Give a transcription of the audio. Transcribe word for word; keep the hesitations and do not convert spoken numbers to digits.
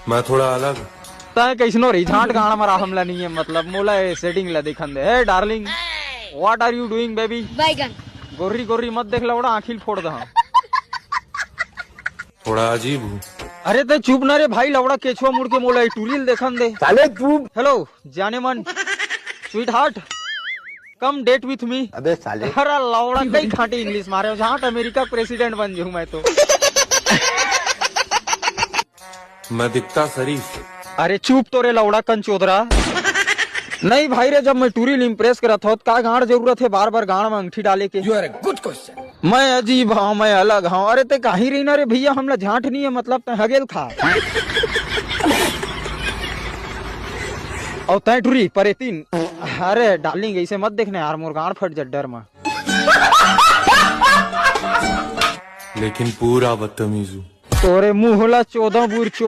मैं थोड़ा अलग। तैं कइसनो रही, झांट गांड़ मरा हमला नहीं है, मतलब, मोला ए सेटिंग ला देखन दे। हे darling, what are you doing, baby? बैगन। गोर्री गोर्री मत देख लौड़ा, आँखी ल फोड़ दहा। थोड़ा अजीब हूँ। अरे तैं चुप ना रे भाई, लौड़ा केछुआ मुड़ के मोला ए टूरी ल देखन दे। साले तू। हेलो जाने मन, sweetheart, come date with me। अबे साले। अरे लौड़ा कई खांटी इंग्लिश मारे हो, झांट अमेरिका के प्रेसिडेंट बन जाऊं मैं तो। मैं दिखता शरीफ। अरे चुप तो रे लौड़ा कंचोदरा। नहीं भाई रे, जब मैं टूरी ल इम्प्रेस करत हों त का गांड़ जरूरत हे बार बार गांड़ में अंगठी डाले के? You are a good question। मैं अजीब हौं, मैं अलग हौं। अरे तैं कहीं रही ना रे भैया, हमला झांट नहीं है, मतलब तैं हगेल खा। अउ तैं टूरी परेतिन। अरे डार्लिंग, ऐसे मत देखने यार, मोर गांड़ फट जा डर में। लेकिन पूरा बदतमीज हूँ। तोरे मुंह ला चौदह बुर